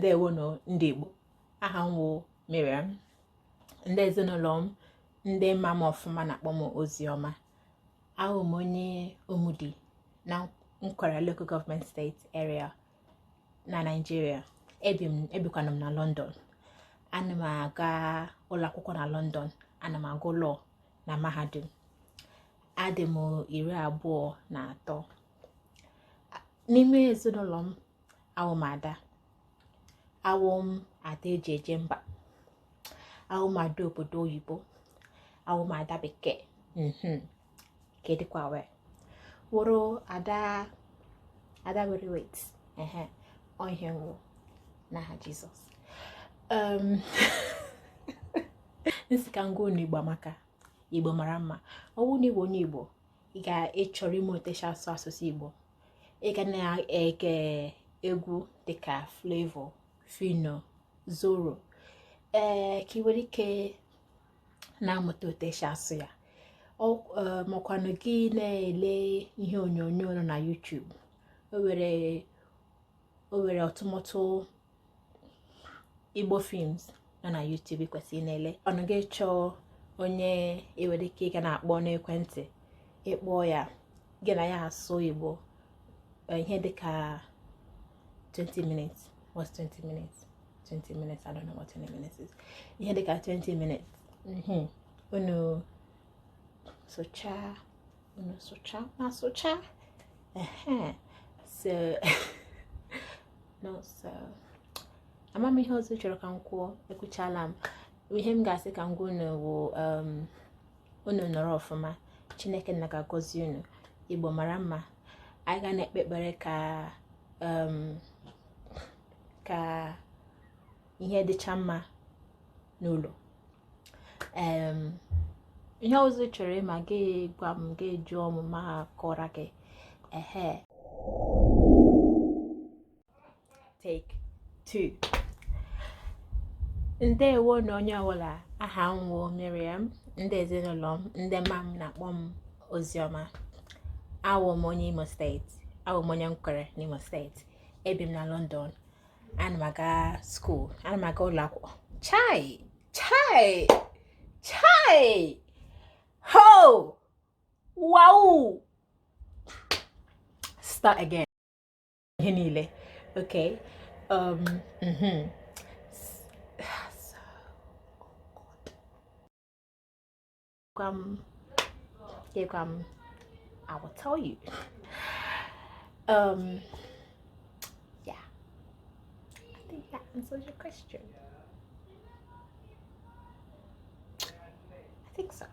Ndewonụ ndị Igbo. Aha m wụ Miriam. Ndị ezinụlọ m, ndị ma m ọfụma na-akpọ m Oziọma. Awụ m onye Umudi na Nkwere Local Government State Area na Nigeria. Ebikwanụ m na London. Ana m aga ụlọ akwụkwọ na London. Ana m agụ law na mahadum. Adị m 23. N'ime ezinụlọ m, awụ m ada. Awụ m ada eji eje mba. Awụ m ada obodo oyibo. Awụ m ada bekee. Kedụkwa wee wụrụ ada ada were wait ehe ọ ihe m wụ n'aha Jizọs. M sị ka m gwa unu Igbo amaka. Igbo mara mma. Ọ bụrụ na ị bụ onye Igbo, ị ga-ịchọrọ ịmụ otu esi asụ asụsụ Igbo, ị ga na-ege egwu dịka Flavour, Phyno, Zoro, ee, ka ị nwere ike na-amụta otu esi asụ ya, makwanụ gị na-ele ihe onyonyo nọ na YouTube. O nwere ọtụtụ Igbo films nọ na YouTube ị kwesịrị na-ele. Ọnụ gị chọọ onye ị nwere ike ịga na-akpọ n'ekwentị, ịkpọ ya, gị na ya asụ Igbo ihe dịka 20 minutes. What's 20 minutes? 20 minutes, I don't know what 20 minutes is. Ihe dịka 20 minutes, unu sụchaa, unu sụchaa na sụchaa. Ehe, so no, so ama m ihe ọzọ chọrọ ka m kwuo. Ekwuchala m ihe m ga-asị ka m gwa unu wụ unu nọrọ ọfụma. Chineke nna ga-agọzi unu. Igbo mara mma. Anyị ga na-ekpe ekpere ka ihe dịcha mma n'ụlọ. Ihe ọzọ ị chọrọ ịma, gị gwa m, gị jụọ m, ma kọrọ gị. Ehe, take two. Ndewo na onye ọbụla. Aha m wụ Miriam. Ndị ezinụlọ m, ndị ma m na-akpọ m Oziọma. Awụ m onye Imo Steeti. Awụ m onye Nkwere n'Imo Steeti. Ebi m na London. Ana m aga school, ana m aga ụlọ akwụkwọ. Chai chai chai ho, wow, start again. Ihe niile okay. So, oh God, gwa m, gwa m, I will tell you. Yeah, I think that answers your question. I think so.